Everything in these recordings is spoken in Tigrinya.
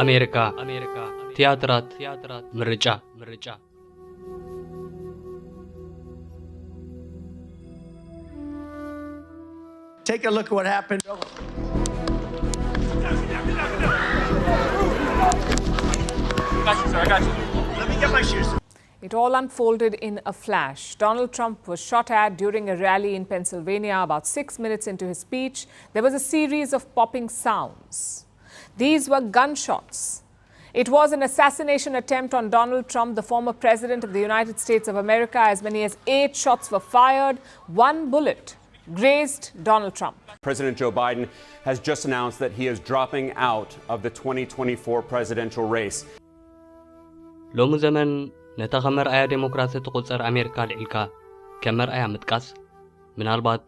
ኣሜሪካ፣ ትያትራት ምርጫ። Take a look at what happened. It all unfolded in a flash. Donald Trump was shot at during a rally in Pennsylvania. About six minutes into his speech, there was a series of popping sounds. These were gunshots. It was an assassination attempt on Donald Trump, the former president of the United States of America. As many as eight shots were fired. One bullet grazed Donald Trump. President Joe Biden has just announced that he is dropping out of the twenty twenty-four presidential race. ሎሚ ዘመን ነታ ከም መርኣያ ዴሞክራሲ ትቑጸር ኣሜሪካ ኣልዒልካ ከም መርኣያ ምጥቃስ፣ ምናልባት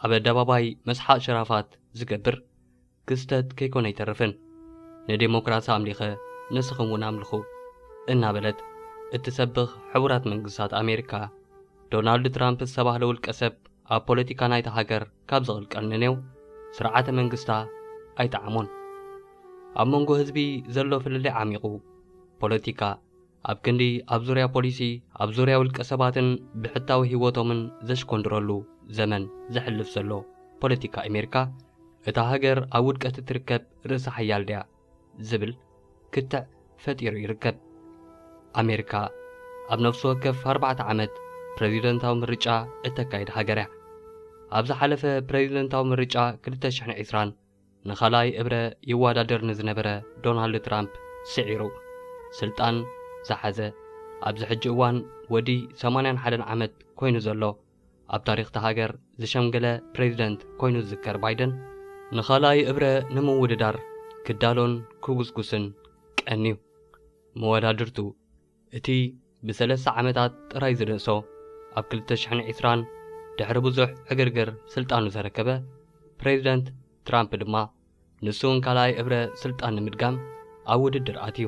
ኣብ ኣደባባይ መስሓቕ ሽራፋት ዝገብር ክስተት ከይኮነ ኣይተርፍን። ንዴሞክራሲ ኣምሊኸ ንስኹም እውን ኣምልኹ እናበለት እትሰብኽ ሕቡራት መንግስታት ኣሜሪካ፣ ዶናልድ ትራምፕ ዝተባህለ ውልቀ ሰብ ኣብ ፖለቲካ ናይታ ሃገር ካብ ዝቕልቀል ንኔው ስርዓተ መንግስታ ኣይጠዓሞን። ኣብ መንጎ ህዝቢ ዘሎ ፍልልይ ዓሚቑ፣ ፖለቲካ ኣብ ክንዲ ኣብ ዙርያ ፖሊሲ፣ ኣብ ዙርያ ውልቀ ሰባትን ብሕታዊ ህይወቶምን ዘሽኮንድረሉ ዘመን ዘሕልፍ ዘሎ ፖለቲካ ኣሜሪካ፣ እታ ሃገር ኣብ ውድቀት እትርከብ ርእሰ ሓያል ድያ ዝብል ክትዕ ፈጢሩ ይርከብ። ኣሜሪካ ኣብ ነፍሲ ወከፍ ኣርባዕተ ዓመት ፕሬዚደንታዊ ምርጫ እተካይድ ሃገር እያ። ኣብ ዝሓለፈ ፕሬዚደንታዊ ምርጫ ክልተ ሽሕን ዕስራን ንኻልኣይ እብረ ይወዳደር ንዝነበረ ዶናልድ ትራምፕ ስዒሩ ስልጣን ዝሓዘ፣ ኣብዚ ሕጂ እዋን ወዲ ሰማንያን ሓደን ዓመት ኮይኑ ዘሎ፣ ኣብ ታሪኽ እታ ሃገር ዝሸምገለ ፕሬዚደንት ኮይኑ ዝዝከር ባይደን፣ ንኻልኣይ እብረ ንምውድዳር ክዳሎን ክጉስጉስን ቀንዩ። መወዳድርቱ እቲ ብሰለስተ ዓመታት ጥራይ ዝንእሶ፣ ኣብ ክልተ ሽሕን ዕስራን ድሕሪ ብዙሕ ዕግርግር ስልጣኑ ዘረከበ ፕሬዚደንት ትራምፕ ድማ፣ ንሱ እውን ካልኣይ እብረ ስልጣን ንምድጋም ኣብ ውድድር ኣትዩ።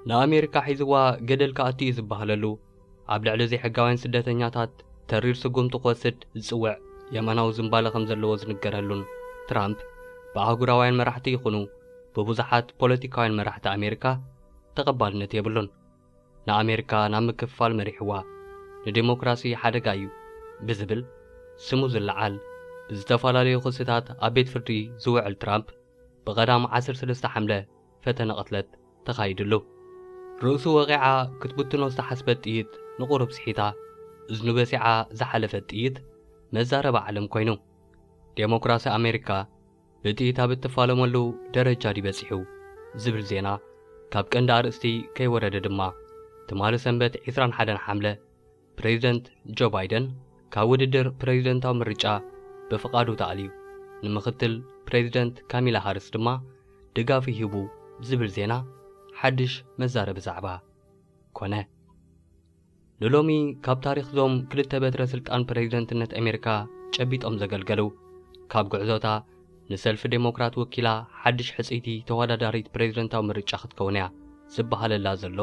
ንኣሜሪካ ሒዝዋ ገደል ክኣቱ እዩ ዝበሃለሉ፣ ኣብ ልዕሊ ዘይሕጋውያን ስደተኛታት ተሪር ስጉምቲ ክወስድ ዝጽውዕ የማናዊ ዝንባለ ከም ዘለዎ ዝንገረሉን ትራምፕ፣ ብኣህጉራውያን መራሕቲ ይኹኑ ብብዙሓት ፖለቲካውያን መራሕቲ ኣሜሪካ ተቐባልነት የብሉን። ንኣሜሪካ ናብ ምክፍፋል መሪሕዋ፣ ንዴሞክራሲ ሓደጋ እዩ ብዝብል ስሙ ዝለዓል፣ ብዝተፈላለዩ ክስታት ኣብ ቤት ፍርዲ ዝውዕል ትራምፕ፣ ብቐዳም ዓሰርተ ሰለስተ ሓምለ ፈተነ ቅትለት ተኻይድሉ። ርእሱ ወቒዓ ክትብትኖ ዝተሓስበት ጥይት ንቑሩብ ስሒታ፣ እዝኑ በሲዓ ዝሓለፈት ጥይት መዛረቢ ዓለም ኮይኑ። ዴሞክራሲ ኣሜሪካ ብጥይት ኣብ እትፋለመሉ ደረጃ ድዩ በጺሑ ዝብል ዜና ካብ ቀንዲ ኣርእስቲ ከይወረደ ድማ፣ ትማሊ ሰንበት ዕስራን ሓደን ሓምለ ፕሬዚደንት ጆ ባይደን ካብ ውድድር ፕሬዚደንታዊ ምርጫ ብፍቓዱ ተኣልዩ፣ ንምኽትል ፕሬዚደንት ካሚላ ሃሪስ ድማ ድጋፉ ሂቡ ዝብል ዜና ሓድሽ መዛረቢ ዛዕባ ኮነ። ንሎሚ ካብ ታሪኽ ዞም ክልተ በትረ ስልጣን ፕሬዚደንትነት ኣሜሪካ ጨቢጦም ዘገልገሉ፣ ካብ ጉዕዞታ ንሰልፊ ዴሞክራት ወኪላ ሓድሽ ሕጽይቲ ተወዳዳሪት ፕሬዚደንታዊ ምርጫ ክትከውን እያ ዝበሃለላ ዘሎ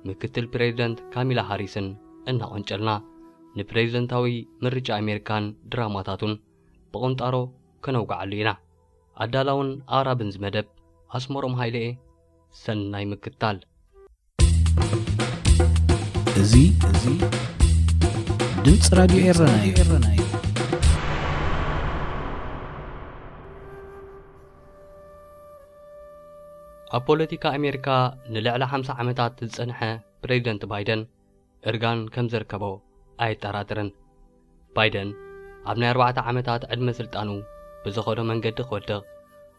ምክትል ፕሬዚደንት ካሚላ ሃሪስን እናቖንጨልና፣ ንፕሬዚደንታዊ ምርጫ ኣሜሪካን ድራማታቱን ብቑንጣሮ ከነውግዓሉ ኢና። ኣዳላውን ኣቕራብን እዚ መደብ ኣስመሮም ሃይለኤ። ሰናይ ምክትታል። እዚ እዚ ድምፂ ራድዮ ኤረና እዩ። ኣብ ፖለቲካ ኣሜሪካ ንልዕሊ ሓምሳ ዓመታት ዝጸንሐ ፕሬዚደንት ባይደን እርጋን ከም ዘርከቦ ኣየጠራጥርን። ባይደን ኣብ ናይ ኣርባዕተ ዓመታት ዕድመ ስልጣኑ ብዝኸዶ መንገዲ ክወድቕ፣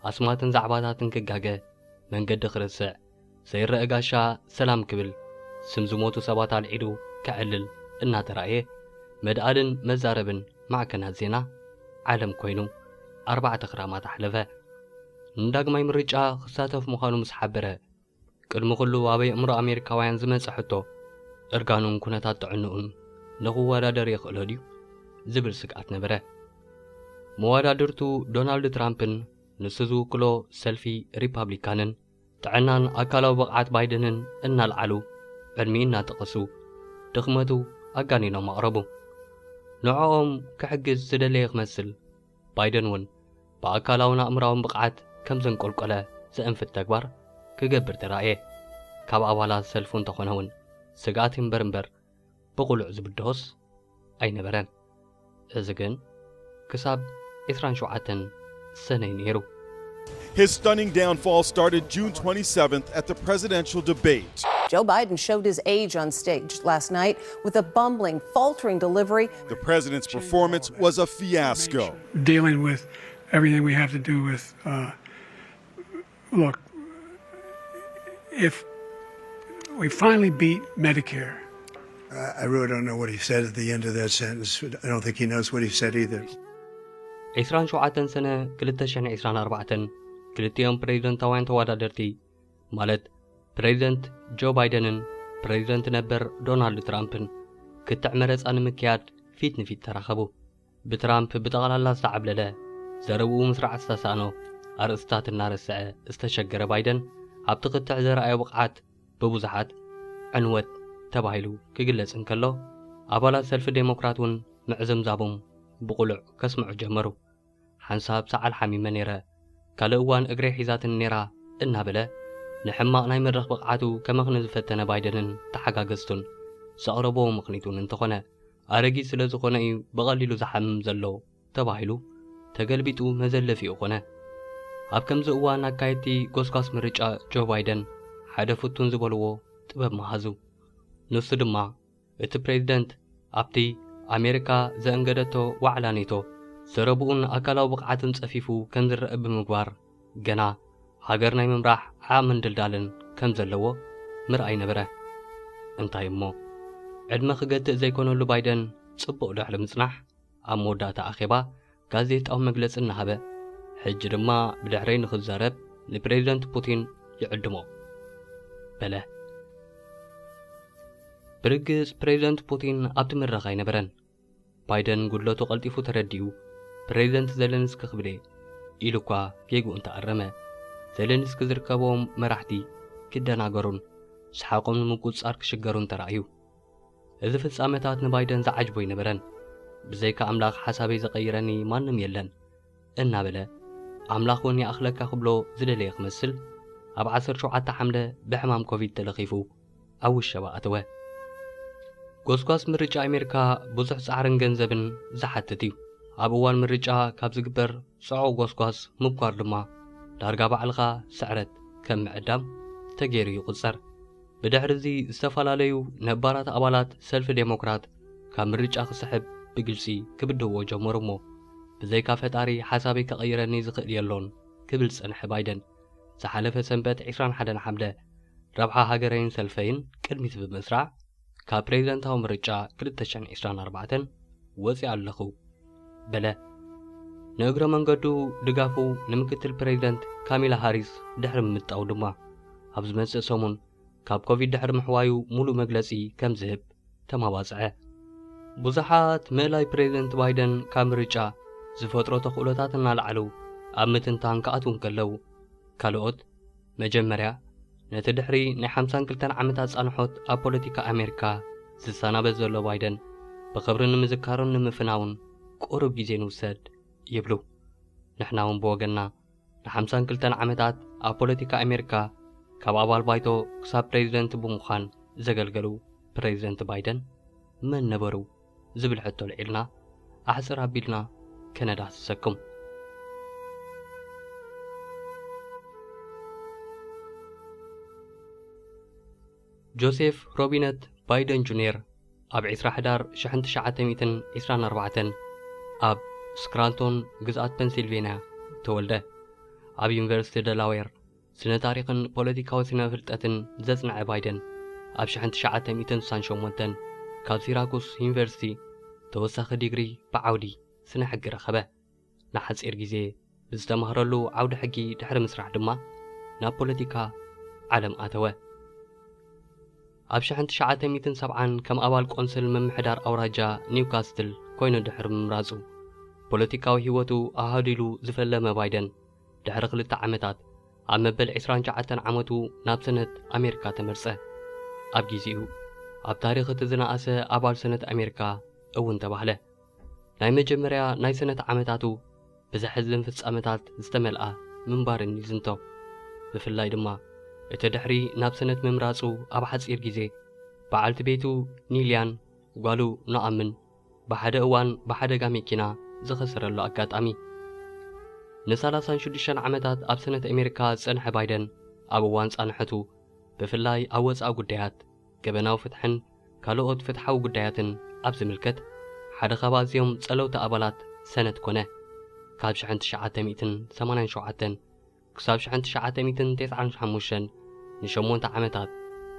ኣስማትን ዛዕባታትን ክጋገ፣ መንገዲ ክርስዕ፣ ዘይረአ ጋሻ ሰላም ክብል፣ ስም ዝሞቱ ሰባት ኣልዒሉ ከዕልል እናተራእየ፣ መድኣልን መዛረብን ማዕከናት ዜና ዓለም ኮይኑ ኣርባዕተ ክራማት ኣሕለፈ። ንዳግማይ ምርጫ ክሳተፍ ምዃኑ ምስ ሓበረ፣ ቅድሚ ኩሉ ኣብ ኣእምሮ ኣሜሪካውያን ዝመጸ ሕቶ፣ እርጋኑን ኩነታት ጥዕንኡን ንኽወዳደር የኽእሎ ድዩ ዝብል ስግኣት ነበረ። መወዳድርቱ ዶናልድ ትራምፕን ንሱ ዝውክሎ ሰልፊ ሪፓብሊካንን ጥዕናን ኣካላዊ ብቕዓት ባይደንን እናልዓሉ፣ ዕድሚኡ እናጠቐሱ፣ ድኽመቱ ኣጋኒኖም ኣቕረቡ። ንዕኦም ክሕግዝ ዝደለየ ክመስል፣ ባይደን እውን ብኣካላውን ኣእምራውን ብቕዓት ከም ዘንቆልቆለ ዘእንፍት ተግባር ክገብር ተራእየ። ካብ ኣባላት ሰልፉ እንተኾነ እውን ስግኣት እምበር እምበር ብቕሉዕ ዝብድሆስ ኣይነበረን። እዚ ግን ክሳብ ዕስራን ሸውዓተን ሰነ እዩ ነይሩ። His stunning downfall started June twenty-seventh at the presidential debate. Joe Biden showed his age on stage last night with a bumbling, faltering delivery. The president's performance was a fiasco. Dealing with everything we have to do with. Uh, look, if we finally beat Medicare, I really don't know what he said at the end of that sentence. I don't think he knows what he said either. ዕስራን ሸውዓተን ሰነ ክልተ ሽሕን ዕስራን ኣርባዕተን ክልቲኦም ፕሬዚደንታውያን ተወዳደርቲ ማለት ፕሬዚደንት ጆ ባይደንን ፕሬዚደንት ነበር ዶናልድ ትራምፕን ክትዕ መረፃ ንምክያድ ፊት ንፊት ተራኸቡ። ብትራምፕ ብጠቕላላ ዝተዓብለለ፣ ዘረብኡ ምስራዕ ዝተሳእኖ፣ ኣርእስታት እናረስዐ ዝተሸገረ ባይደን ኣብቲ ክትዕ ዘርኣዮ ብቕዓት ብብዙሓት ዕንወት ተባሂሉ ክግለጽ እንከሎ፣ ኣባላት ሰልፊ ዴሞክራት እውን ምዕዝምዛቦም ብቕሉዕ ከስምዑ ጀመሩ። ሓንሳብ ሰዓል ሓሚመ ነይረ፣ ካልእ እዋን እግረይ ሒዛትኒ ነይራ እናበለ ንሕማቕ ናይ መድረኽ ብቕዓቱ ከመኽኒ ዝፈተነ ባይደንን ተሓጋገዝቱን ዘቕረቦ ምኽኒት እውን እንተኾነ ኣረጊት ስለ ዝኾነ እዩ ብቐሊሉ ዝሓምም ዘሎ ተባሂሉ ተገልቢጡ መዘለፊኡ ኮነ። ኣብ ከምዚ እዋን ኣካየድቲ ጎስጓስ ምርጫ ጆ ባይደን ሓደ ፍቱን ዝበልዎ ጥበብ መሃዙ። ንሱ ድማ እቲ ፕሬዚደንት ኣብቲ ኣሜሪካ ዘእንገደቶ ዋዕላ ኔቶ ዘረብኡን ኣካላዊ ብቕዓቱን ጸፊፉ ከም ዝረአ ብምግባር ገና ሃገር ናይ ምምራሕ ዓቕምን ድልዳልን ከም ዘለዎ ምርኣይ ነበረ። እንታይ እሞ ዕድመ ክገትእ ዘይኮነሉ ባይደን ጽቡቕ ድሕሪ ምጽናሕ ኣብ መወዳእታ ኣኼባ ጋዜጣዊ መግለጺ እናሃበ ሕጂ ድማ ብድሕረይ ንኽዛረብ ንፕሬዚደንት ፑቲን ይዕድሞ በለ። ብርግጽ ፕሬዚደንት ፑቲን ኣብቲ መድረኽ ኣይነበረን። ባይደን ጉድለቱ ቀልጢፉ ተረዲኡ ፕሬዚደንት ዘለንስኪ ክብሌ ኢሉ እኳ ጌግኡ እንተኣረመ፣ ዘለንስኪ ዝርከቦም መራሕቲ ክደናገሩን ሰሓቖም ንምቁጽጻር ክሽገሩን ተራእዩ። እዚ ፍጻመታት ንባይደን ዝዓጅቦ ኣይነበረን። ብዘይካ ኣምላኽ ሓሳበይ ዘቐይረኒ ማንም የለን እናበለ ኣምላኽ እውን ይኣኽለካ ክብሎ ዝደለየ ክመስል ኣብ ዓሰርተ ሸውዓተ ሓምለ ብሕማም ኮቪድ ተለኺፉ ኣብ ውሸባ ኣተወ። ጎስጓስ ምርጫ ኣሜሪካ ብዙሕ ጻዕርን ገንዘብን ዝሓትት እዩ። ኣብ እዋን ምርጫ ካብ ዝግበር ጽዑቕ ጎስጓስ ምብኳር ድማ ዳርጋ ባዕልኻ ስዕረት ከም ምዕዳም ተገይሩ ይቑጸር። ብድሕሪ እዚ ዝተፈላለዩ ነባራት ኣባላት ሰልፊ ዴሞክራት ካብ ምርጫ ክስሕብ ብግልጺ ክብድህዎ ጀመሩ እሞ ብዘይካ ፈጣሪ ሓሳበይ ከቐይረኒ ዝኽእል የሎን ክብል ዝጸንሐ ባይደን ዝሓለፈ ሰንበት ዕስራን ሓደን ሓምለ ረብሓ ሃገረይን ሰልፈይን ቅድሚት ብምስራዕ ካብ ፕሬዚደንታዊ ምርጫ ክልተ ሽሕን ዕስራን ኣርባዕተን ወፂኣ ኣለኹ በለ። ንእግረ መንገዱ ድጋፉ ንምክትል ፕሬዚደንት ካሚላ ሃሪስ ድሕሪ ምምጣው ድማ ኣብ ዝመፅእ ሰሙን ካብ ኮቪድ ድሕሪ ምሕዋዩ ሙሉእ መግለፂ ከም ዝህብ ተማባፅዐ። ብዙሓት ምእላይ ፕሬዚደንት ባይደን ካብ ምርጫ ዝፈጥሮ ተኽእሎታት እናለዓሉ ኣብ ምትንታን ክኣትዉ እንከለዉ ካልኦት መጀመርያ ነቲ ድሕሪ ናይ ሓምሳን ክልተን ዓመታት ጻንሖት ኣብ ፖለቲካ ኣሜሪካ ዝሰናበት ዘሎ ባይደን ብኽብሪ ንምዝካሩን ንምፍናውን ቁሩብ ግዜ ንውሰድ ይብሉ። ንሕና እውን ብወገንና ንሓምሳን ክልተን ዓመታት ኣብ ፖለቲካ ኣሜሪካ ካብ ኣባል ባይቶ ክሳብ ፕሬዚደንት ብምዃን ዘገልገሉ ፕሬዚደንት ባይደን መን ነበሩ ዝብል ሕቶ ኣልዒልና ኣሕፅር ኣቢልና ከነዳህስሰኩም። ጆሴፍ ሮቢነት ባይደን ጁንየር ኣብ ዕስራ ሕዳር ሽሕን ትሽዓተ ሚእትን ዕስራን ኣርባዕተን ኣብ ስክራንቶን ግዝኣት ፐንሲልቬንያ ተወልደ። ኣብ ዩኒቨርሲቲ ደላዌር ስነ ታሪኽን ፖለቲካዊ ስነ ፍልጠትን ዘጽንዐ ባይደን ኣብ ሽሕን ትሽዓተ ሚእትን ስሳን ሸሞንተን ካብ ሲራኩስ ዩኒቨርሲቲ ተወሳኺ ዲግሪ ብዓውዲ ስነ ሕጊ ረኸበ። ንሓጺር ግዜ ብዝተማህረሉ ዓውዲ ሕጊ ድሕሪ ምስራሕ ድማ ናብ ፖለቲካ ዓለም ኣተወ። ኣብ ሽሕን ትሽዓተ ሚእትን ሰብዓን ከም ኣባል ቆንስል ምምሕዳር ኣውራጃ ኒውካስትል ኮይኑ ድሕሪ ምምራጹ ፖለቲካዊ ህይወቱ ኣሃዲሉ ዝፈለመ ባይደን ድሕሪ ክልተ ዓመታት ኣብ መበል ዕስራን ትሽዓተን ዓመቱ ናብ ሰነት ኣሜሪካ ተመርጸ። ኣብ ግዜኡ ኣብ ታሪኽ እቲ ዝነኣሰ ኣባል ሰነት ኣሜሪካ እውን ተባህለ። ናይ መጀመርያ ናይ ሰነት ዓመታቱ ብዘሕዝን ፍጻመታት ዝተመልኣ ምንባርን ይዝንቶ። ብፍላይ ድማ እቲ ድሕሪ ናብ ሰነት ምምራጹ ኣብ ሓጺር ግዜ፣ በዓልቲ ቤቱ ኒልያን ጓሉ ኖኣምን ብሓደ እዋን ብሓደጋ መኪና ዝኸሰረሉ ኣጋጣሚ። ን36 ዓመታት ኣብ ሰነት ኣሜሪካ ዝጸንሐ ባይደን፣ ኣብ እዋን ጻንሖቱ፣ ብፍላይ ኣብ ወጻኢ ጉዳያት፣ ገበናዊ ፍትሕን ካልኦት ፍትሓዊ ጉዳያትን ኣብ ዝምልከት፣ ሓደ ካብ ኣዝዮም ጸለውቲ ኣባላት ሰነት ኮነ። ካብ ሽሕን ትሽዓተ ሚእትን ሰማንያን ሸውዓተን ክሳብ ሽሕን ትሽዓተ ሚእትን ተስዓን ሓሙሽተን ንሸሞንተ ዓመታት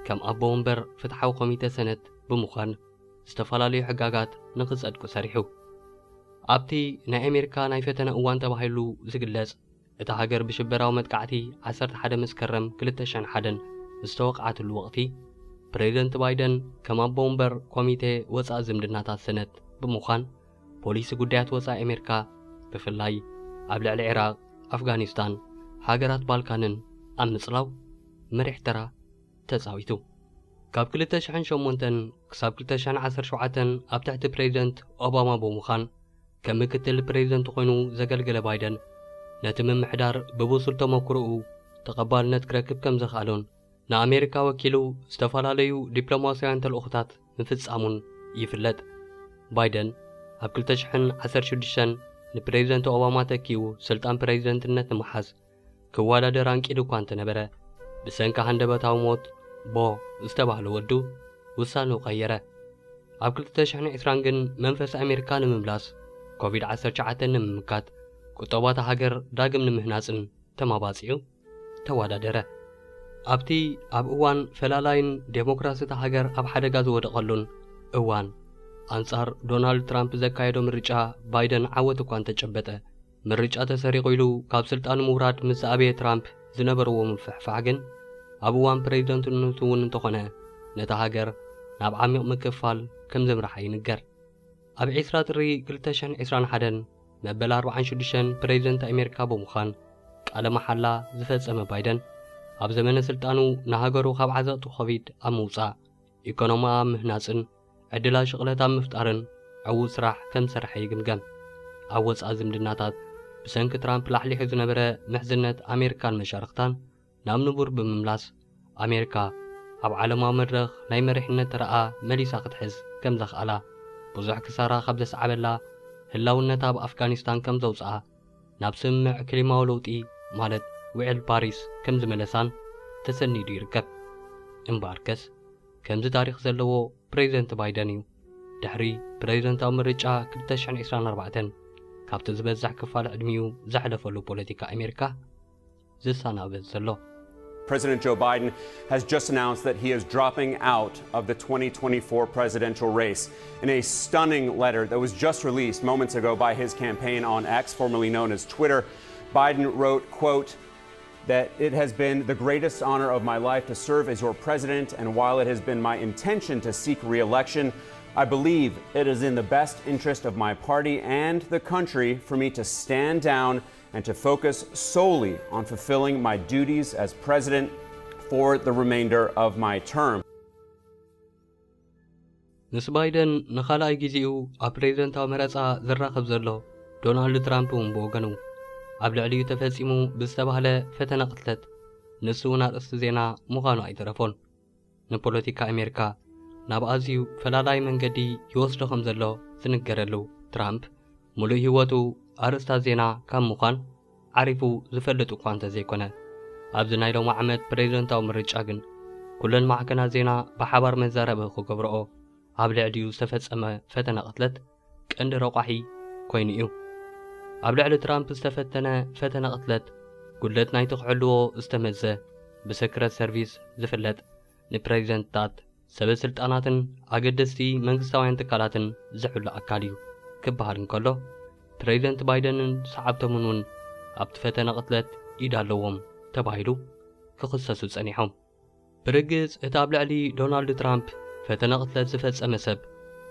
ከም ኣቦ ወንበር ፍትሓዊ ኮሚተ ሰነት ብምዃን፣ ዝተፈላለዩ ሕጋጋት ንኽጸድቁ ሰሪሑ። ኣብቲ ናይ ኣሜሪካ ናይ ፈተነ እዋን ተባሂሉ ዝግለጽ፣ እታ ሃገር ብሽበራዊ መጥቃዕቲ ዓሰርተ ሓደ መስከረም ክልተ ሽሕን ሓደን ዝተወቕዓትሉ ወቕቲ፣ ፕሬዚደንት ባይደን ከም ኣቦ ወንበር ኮሚቴ ወጻኢ ዝምድናታት ሰነት ብምዃን፣ ፖሊሲ ጉዳያት ወጻኢ ኣሜሪካ፣ ብፍላይ ኣብ ልዕሊ ዒራቕ፣ ኣፍጋኒስታን፣ ሃገራት ባልካንን ኣብ ምጽላው መሪሕ ተራ ተጻዊቱ። ካብ ክልተ ሽሕን ሸሞንተን ክሳብ ክልተ ሽሕን ዓሰርተ ሸውዓተን ኣብ ትሕቲ ፕሬዚደንት ኦባማ ብምዃን፣ ከም ምክትል ፕሬዚደንት ኮይኑ ዘገልገለ ባይደን፣ ነቲ ምምሕዳር ብብሱል ተመክሮኡ ተቐባልነት ክረክብ ከም ዘኽኣሎን፣ ንኣሜሪካ ወኪሉ ዝተፈላለዩ ዲፕሎማስያውያን ተልእኾታት ምፍጻሙን ይፍለጥ። ባይደን ኣብ ክልተ ሽሕን ዓሰርተ ሽዱሽተን ንፕሬዚደንት ኦባማ ተኪኡ ስልጣን ፕሬዚደንትነት ንምሓዝ ክወዳደር ኣንቂዱ እኳ እንተነበረ፣ ብሰንኪ ሃንደበታዊ ሞት ቦ ዝተባህለ ወዱ ውሳኔኡ ቀየረ። ኣብ ክልተ ሽሕን ዕስራን ግን መንፈስ ኣሜሪካ ንምምላስ፣ ኮቪድ ዓሰርተ ትሽዓተ ንምምካት፣ ቁጠባታ ሃገር ዳግም ንምህናጽን ተማባጺዑ ተወዳደረ። ኣብቲ ኣብ እዋን ፈላላይን ዴሞክራሲ እታ ሃገር ኣብ ሓደጋ ዝወደቐሉን እዋን፣ ኣንጻር ዶናልድ ትራምፕ ዘካየዶ ምርጫ ባይደን ዓወት እኳ እንተጨበጠ፣ ምርጫ ተሰሪቑ ኢሉ ካብ ስልጣኑ ምውራድ ምስ ዝኣበየ ትራምፕ ዝነበርዎ ምፍሕፋሕ ግን፣ ኣብ እዋን ፕሬዚደንትነቱ እውን እንተኾነ፣ ነታ ሃገር ናብ ዓሚቕ ምክፍፋል ከም ዘምርሓ ይንገር። ኣብ ዕስራ ጥሪ ክልተ ሽሕን ዕስራን ሓደን መበል ኣርባዓን ሽዱሽተን ፕሬዚደንት ኣሜሪካ ብምዃን ቃለ መሓላ ዝፈጸመ ባይደን፣ ኣብ ዘመነ ስልጣኑ ንሃገሩ ካብ ዓዘቕቲ ኮቪድ ኣብ ምውጻእ፣ ኢኮኖሚኣ ኣብ ምህናጽን ዕድላት ሽቕለት ኣብ ምፍጣርን ዕዉት ስራሕ ከም ዝሰርሐ ይግምገም። ኣብ ወጻኢ ዝምድናታት፣ ብሰንኪ ትራምፕ ላሕሊሑ ዝነበረ ምሕዝነት ኣሜሪካን መሻርኽታን ናብ ንቡር ብምምላስ፣ ኣሜሪካ ኣብ ዓለማዊ መድረኽ ናይ መሪሕነት ተራኣ መሊሳ ክትሕዝ ከም ዘኽኣላ፣ ብዙሕ ክሳራ ካብ ዘስዓበላ ህላውነታ ኣብ ኣፍጋኒስታን ከም ዘውጽኣ፣ ናብ ስምምዕ ክሊማዊ ለውጢ፣ ማለት ውዕል ፓሪስ ከም ዝመለሳን ተሰኒዱ ይርከብ። እምበኣርከስ፣ ከምዚ ታሪኽ ዘለዎ ፕሬዚደንት ባይደን እዩ፣ ድሕሪ ፕሬዚደንታዊ ምርጫ ክልተ ሽሕን ዕስራን ኣርባዕተን፣ ካብቲ ዝበዝሕ ክፋል ዕድሚኡ ዘሕለፈሉ ፖለቲካ ኣሜሪካ ዝሰናበት ዘሎ። President Joe Biden has just announced that he is dropping out of the twenty twenty-four presidential race. In a stunning letter that was just released moments ago by his campaign on X, formerly known as Twitter, Biden wrote, quote, that it has been the greatest honor of my life to serve as your president, and while it has been my intention to seek re-election, I believe it is in the best interest of my party and the country for me to stand down and to focus solely on fulfilling my duties as president for the remainder of my term. ምስ ባይደን ንኻልኣይ ግዜኡ ኣብ ፕሬዚደንታዊ መረጻ ዝራኸብ ዘሎ ዶናልድ ትራምፕ እውን ብወገኑ፣ ኣብ ልዕሊኡ ተፈጺሙ ብዝተባህለ ፈተነ ቅትለት፣ ንሱ እውን ኣርእስቲ ዜና ምዃኑ ኣይተረፎን። ንፖለቲካ ኣሜሪካ ናብ ኣዝዩ ፈላላይ መንገዲ ይወስዶ ከም ዘሎ ዝንገረሉ ትራምፕ፣ ሙሉእ ህይወቱ ኣርእስታት ዜና ካብ ምዃን ዓሪፉ ዝፈልጥ እኳ እንተዘይኮነ፣ ኣብዚ ናይ ሎሚ ዓመት ፕሬዚደንታዊ ምርጫ ግን፣ ኩለን ማዕከናት ዜና ብሓባር መዛረቢ ክገብርኦ፣ ኣብ ልዕሊኡ ዝተፈጸመ ፈተነ ቅትለት ቀንዲ ረቋሒ ኮይኑ እዩ። ኣብ ልዕሊ ትራምፕ ዝተፈተነ ፈተነ ቅትለት፣ ጉድለት ናይቲ ክሕልዎ ዝተመዘ ብሰክረት ሰርቪስ ዝፍለጥ፣ ንፕሬዚደንትታት፣ ሰበ ስልጣናትን ኣገደስቲ መንግስታውያን ትካላትን ዝሕሉ ኣካል እዩ ክበሃል እንከሎ፣ ፕሬዚደንት ባይደንን ሰዓብቶምን እውን ኣብቲ ፈተነ ቅትለት ኢድ ኣለዎም ተባሂሉ ክኽሰሱ ጸኒሖም። ብርግጽ፣ እቲ ኣብ ልዕሊ ዶናልድ ትራምፕ ፈተነ ቅትለት ዝፈጸመ ሰብ፣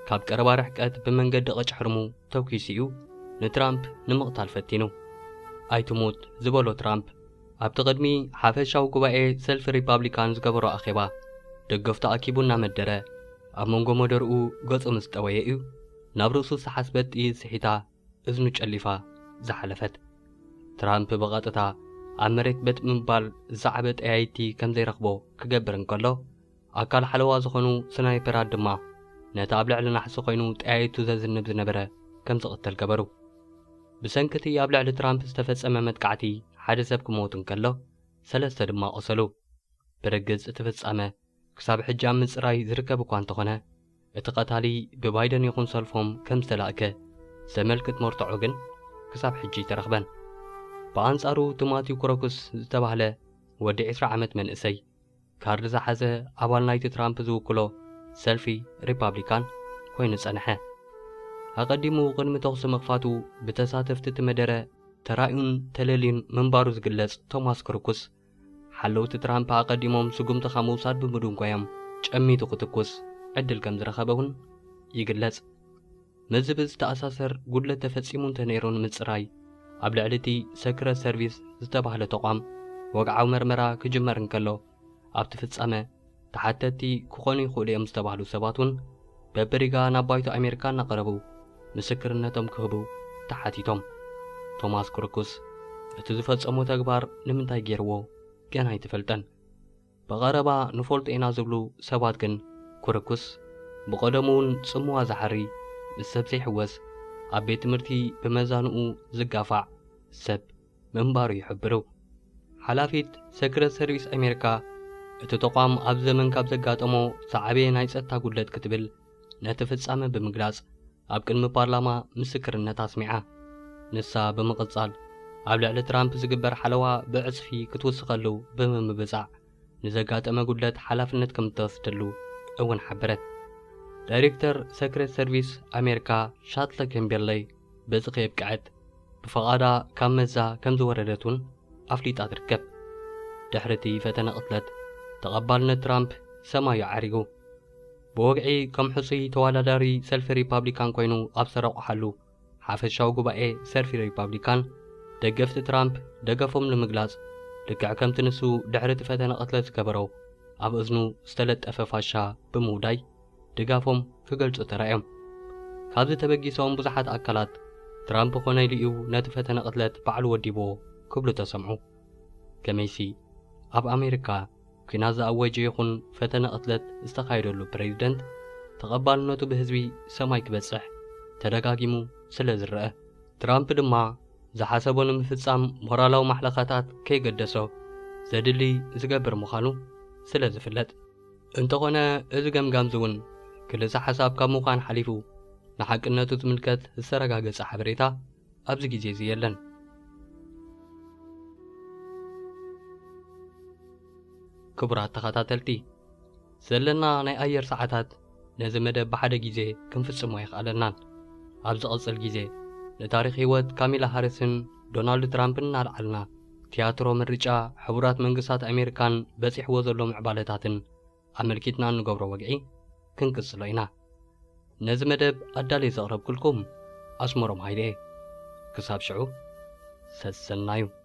ካብ ቀረባ ርሕቀት ብመንገዲ ቅጭሕርሙ ተኲሱ እዩ ንትራምፕ ንምቕታል ፈቲኑ። ኣይትሙት ዝበሎ ትራምፕ፣ ኣብቲ ቅድሚ ሓፈሻዊ ጉባኤ ሰልፊ ሪፓብሊካን ዝገበሮ ኣኼባ፣ ደገፍቱ ኣኪቡ እናመደረ፣ ኣብ መንጎ መደርኡ ገጹ ምስ ጠወየ እዩ፣ ናብ ርእሱ ዝተሓስበት ጥይት ስሒታ እዝኑ ጨሊፋ ዝሓለፈት። ትራምፕ ብቐጥታ ኣብ መሬት በጥ ምባል ዝዓበ ጠያይቲ ከም ዘይረኽቦ ክገብር እንከሎ፣ ኣካል ሓለዋ ዝኾኑ ስናይፐራት ድማ ነቲ ኣብ ልዕሊ ናሕሲ ኮይኑ ጠያይቱ ዘዝንብ ዝነበረ ከም ዝቕተል ገበሩ። ብሰንኪ እቲ ኣብ ልዕሊ ትራምፕ ዝተፈጸመ መጥቃዕቲ ሓደ ሰብ ክመውት እንከሎ፣ ሰለስተ ድማ ቆሰሉ። ብርግጽ እቲ ፍጻመ ክሳብ ሕጂ ኣብ ምጽራይ ዝርከብ እኳ እንተኾነ፣ እቲ ቀታሊ ብባይደን ይኹን ሰልፎም ከም ዝተላእከ ዘመልክት መርትዖ ግን ክሳብ ሕጂ ኣይተረኽበን። ብኣንጻሩ፣ ቲሞቲ ክሮኩስ ዝተባህለ ወዲ ዕስራ ዓመት መንእሰይ፣ ካርድ ዝሓዘ ኣባል ናይቲ ትራምፕ ዝውክሎ ሰልፊ ሪፓብሊካን ኮይኑ ጸንሐ። ኣቐዲሙ ቅድሚ ተኹሲ ምኽፋቱ ብተሳተፍቲ እቲ መደረ ተራእዩን ተለልዩን ምንባሩ ዝግለጽ ቶማስ ክሩኩስ፣ ሓለውቲ ትራምፕ ኣቐዲሞም ስጉምቲ ካብ ምውሳድ ብምድንጓዮም ጨሚቱ ክትኩስ ዕድል ከም ዝረኸበ እውን ይግለጽ። ምስዚ ብዝተኣሳሰር ጉድለት ተፈጺሙ እንተነይሩ ንምጽራይ ኣብ ልዕሊ እቲ ሰክረት ሰርቪስ ዝተባህለ ተቋም ወግዓዊ መርመራ ክጅመር እንከሎ፣ ኣብቲ ፍጻመ ተሓተትቲ ክኾኑ ይኽእሉ እዮም ዝተባህሉ ሰባት እውን በብሪጋ ናብ ባይቶ ኣሜሪካ እናቐረቡ ምስክርነቶም ክህቡ ተሓቲቶም። ቶማስ ክሩኩስ እቲ ዝፈጸሞ ተግባር ንምንታይ ገይርዎ ገና ኣይተፈልጠን። ብቐረባ ንፈልጦ ኢና ዝብሉ ሰባት ግን፣ ክሩኩስ ብቐደሙ እውን ጽምዋ ዝሓሪ፣ ምስ ሰብ ዘይሕወስ፣ ኣብ ቤት ትምህርቲ ብመዛንኡ ዝጋፋዕ ሰብ ምንባሩ ይሕብሩ። ሓላፊት ሰክረት ሰርቪስ ኣሜሪካ፣ እቲ ተቋም ኣብ ዘመን ካብ ዘጋጠሞ ዝዓበየ ናይ ጸጥታ ጉድለት ክትብል ነቲ ፍጻመ ብምግላጽ፣ ኣብ ቅድሚ ፓርላማ ምስክርነት ኣስሚዓ። ንሳ ብምቕጻል፣ ኣብ ልዕሊ ትራምፕ ዝግበር ሓለዋ ብዕጽፊ ክትውስኸሉ ብምምብጻዕ፣ ንዘጋጠመ ጉድለት ሓላፍነት ከም እትወስደሉ እውን ሓበረት። ዳይሬክተር ሰክሬት ሰርቪስ ኣሜሪካ ሻትለ ኬምቤርለይ በዚ ከየብቅዐት ብፈቓዳ ካብ መዛ ከም ዝወረደት እውን ኣፍሊጣ ትርከብ። ድሕሪ እቲ ፈተነ ቅትለት፣ ተቐባልነት ትራምፕ ሰማዩ ዓሪጉ። ብወግዒ ከም ሕጹይ ተወዳዳሪ ሰልፊ ሪፓብሊካን ኮይኑ ኣብ ዝተረቑሓሉ ሓፈሻዊ ጉባኤ ሰልፊ ሪፓብሊካን፣ ደገፍቲ ትራምፕ ደገፎም ንምግላጽ፣ ልክዕ ከምቲ ንሱ ድሕሪ እቲ ፈተነ ቅትለት ዝገበሮ ኣብ እዝኑ ዝተለጠፈ ፋሻ ብምውዳይ ድጋፎም ክገልጹ ተራእዮም። ካብዚ ተበጊሶም ብዙሓት ኣካላት፣ ትራምፕ ኮነ ኢሉ እዩ ነቲ ፈተነ ቅትለት ባዕሉ ወዲብዎ ክብሉ ተሰምዑ። ከመይሲ ኣብ ኣሜሪካ ኲናት ዝኣወጀ ይኹን ፈተነ ቅትለት ዝተኻየደሉ ፕሬዚደንት፣ ተቐባልነቱ ብህዝቢ ሰማይ ክበጽሕ ተደጋጊሙ ስለ ዝረአ፣ ትራምፕ ድማ ዝሓሰቦ ንምፍጻም ሞራላዊ ማሕለኻታት ከይገደሶ ዘድሊ ዝገብር ምዃኑ ስለ ዝፍለጥ። እንተኾነ፣ እዚ ገምጋምዚ እውን ክልሰ ሓሳብ ካብ ምዃን ሓሊፉ፣ ንሓቅነቱ ዝምልከት ዝተረጋገጸ ሓበሬታ ኣብዚ ግዜ እዚ የለን። ክቡራት ተኸታተልቲ፣ ዘለና ናይ ኣየር ሰዓታት ነዚ መደብ ብሓደ ግዜ ክንፍጽሞ ኣይከኣለናን። ኣብ ዝቐጽል ግዜ፣ ንታሪኽ ህይወት ካሚላ ሃሪስን ዶናልድ ትራምፕን እናልዓልና፣ ቲያትሮ ምርጫ ሕቡራት መንግስታት ኣሜሪካን በጺሕዎ ዘሎ ምዕባለታትን ኣመልኪትና እንገብሮ ወግዒ ክንቅጽሎ ኢና። ነዚ መደብ ኣዳልየ ዘቕረብኩልኩም ኣስመሮም ሃይለ። ክሳብ ሽዑ፣ ሰሰናዩ።